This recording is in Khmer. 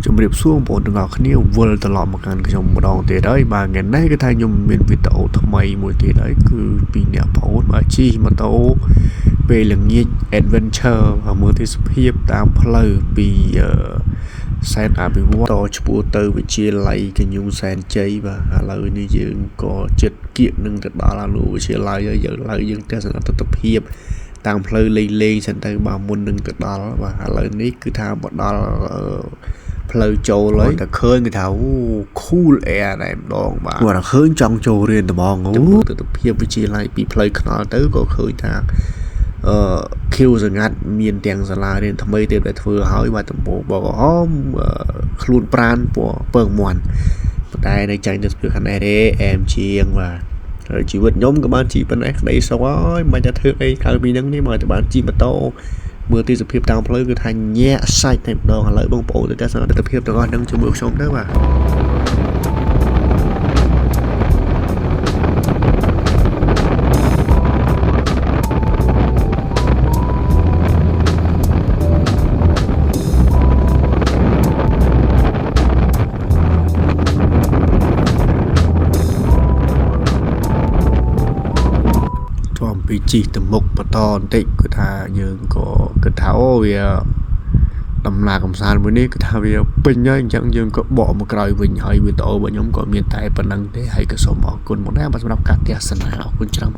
ជំរាបសួរបងប្អូនទាំងអស់គ្នាវិលត្រឡប់មកកាន់ខ្ញុំម្ដងទៀតហើយបាទថ្ងៃនេះគឺថាខ្ញុំមានវីដេអូថ្មីមួយទៀតហើយគឺពីអ្នកប្អូនបាទជិះម៉ូតូពេលល្ងាច adventure បាទមើលទេសភាពតាមផ្លូវពីសែនអភិវឌ្ឍតឆ្ពោះទៅវិទ្យាល័យកញ្ញូសែនជ័យបាទឥឡូវនេះយើងក៏ចិត្តគៀកនឹងទៅដល់អនុវិទ្យាល័យហើយយើងឡើយយើងទស្សនទិដ្ឋភាពតាមផ្លូវលេងលេងសិនទៅបាទមុននឹងទៅដល់បាទឥឡូវនេះគឺថាមកដល់ផ្លូវចូលហើយតែឃើញគេថាអូ cool air តែម្ដងបាទគាត់តែឃើញចង់ចូលរៀនត្មងអូទិដ្ឋភាពវិទ្យាល័យពីផ្លូវថ្នល់ទៅក៏ឃើញថាអឺខៀវសងាត់មានទាំងសាលារៀនថ្មីទៀតដែលធ្វើហើយបាទដំបូងបកក្រហមខ្លួនប្រានពណ៌ពើងមន់ប៉ុន្តែនៅចាញ់ទស្សនភាពខាងនេះទេអែមជាងបាទហើយជីវិតខ្ញុំក៏បានជីប៉ុណ្ណេះក្តីសុខហើយមិនតែធ្វើអីក្រៅពីហ្នឹងនេះមកតែបានជិះម៉ូតូមើលទេសភាពតាមផ្លូវគឺថាញាក់សាច់តែម្ដងឥឡូវបងប្អូនទៅទស្សនទស្សនភាពទាំងអស់ហ្នឹងជាមួយខ្ញុំទៅបាទ ធំពីជីទៅមុខបន្តបន្តិចគឺថាយើងក៏គិតថាអូវាដំណើរកំសាន្តមួយនេះគឺថាវាពេញហើយអញ្ចឹងយើងក៏បកមកក្រោយវិញហើយវីដេអូរបស់ខ្ញុំក៏មានតែប៉ុណ្្នឹងទេហើយក៏សូមអរគុណមកដែរបាទសម្រាប់ការទស្សនាអរគុណច្រើន។